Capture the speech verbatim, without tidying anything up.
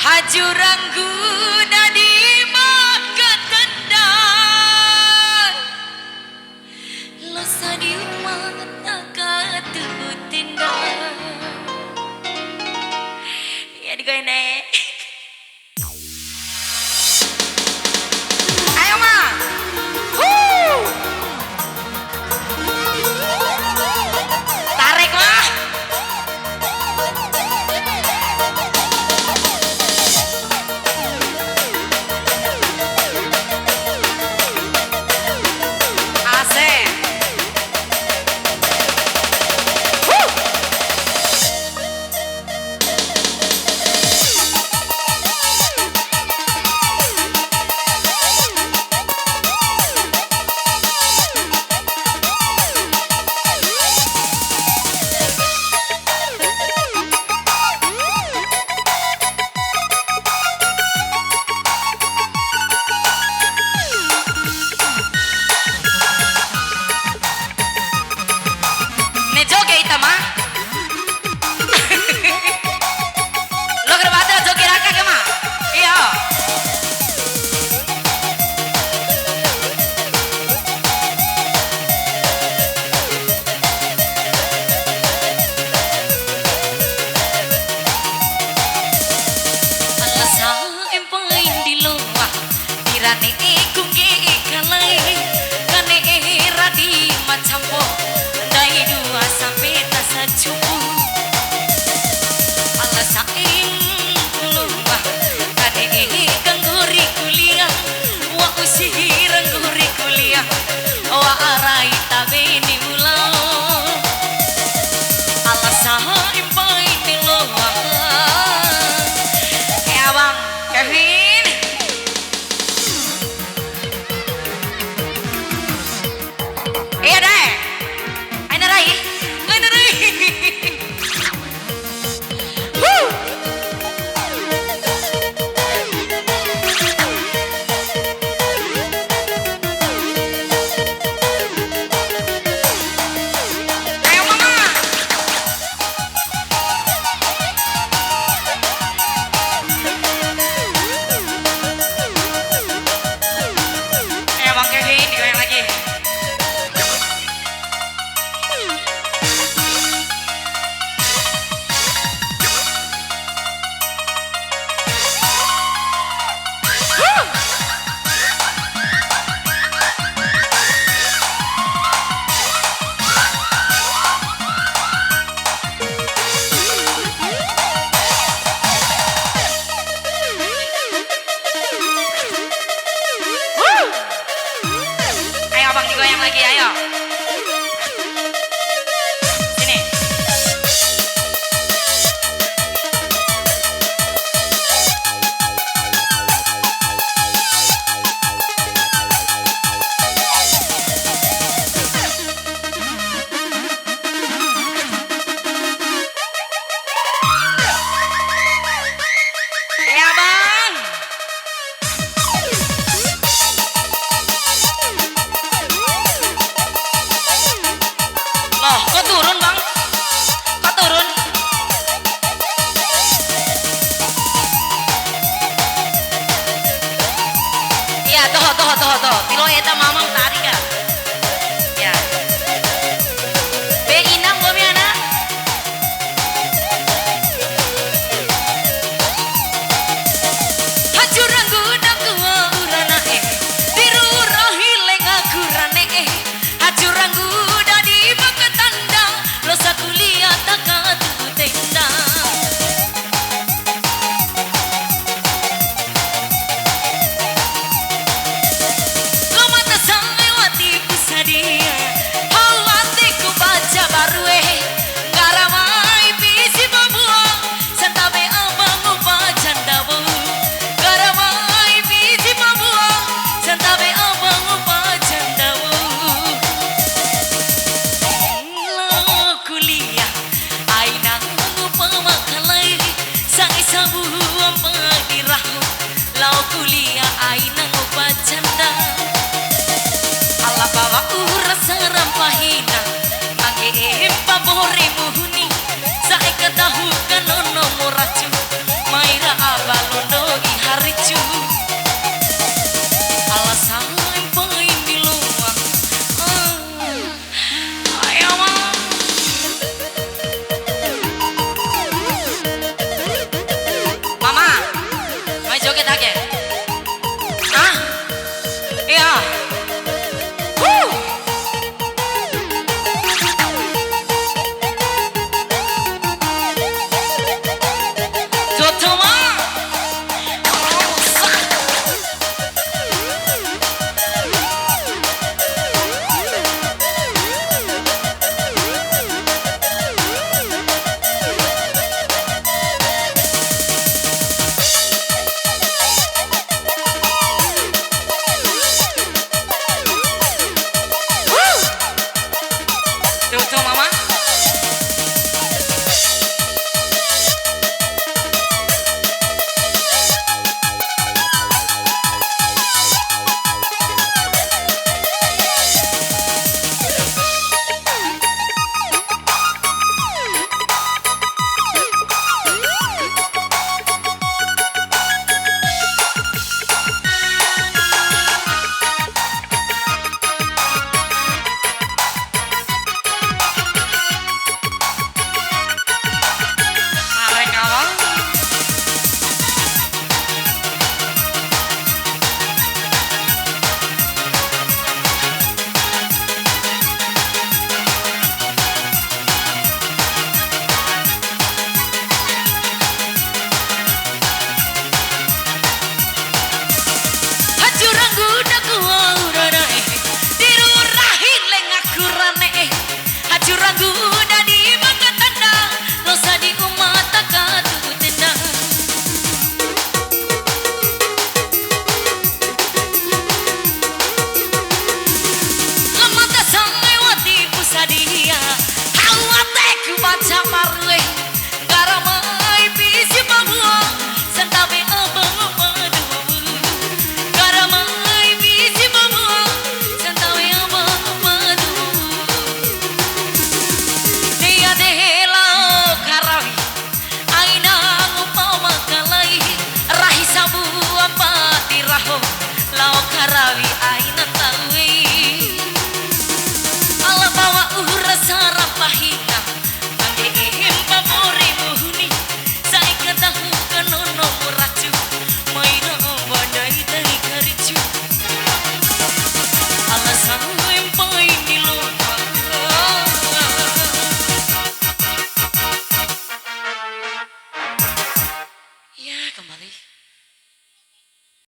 Haju ranggu dadi maka tenda, losa di uma taka tu'u tenda. Ya, digoyang deh. Ayo, Ma. Hu. Tarik, Ma. Asik. Hu. Ne'e joge ita, Ma. Loa ra bade joge raka ke, Ma. Iyo. Alasan Mpain di loa, ira ne'e ku ngge'e kalai, ka ne'e ra di ma campo, ndai dua sampe ta sacupu. Ala sa'e ku loa, ka ne'e ka nggori kuliah, wa'u si ra nggori kuliah, wa'a rai tabe ni mu lao. Ala sa'e Mpain di loa. Eh, Abang Kevin. Iya, Dae. Aina rai. Aina rai. Huh. Ayo, Mama. Eh, Bang Kevin, digoyang lagi. Ayo, Abang, digoyang lagi, ayo. Sini. Ya, Bang. Loh, kok turun, Bang? Kok turun? Iya, toho, toho, toho, toho. Ti loa eda mamang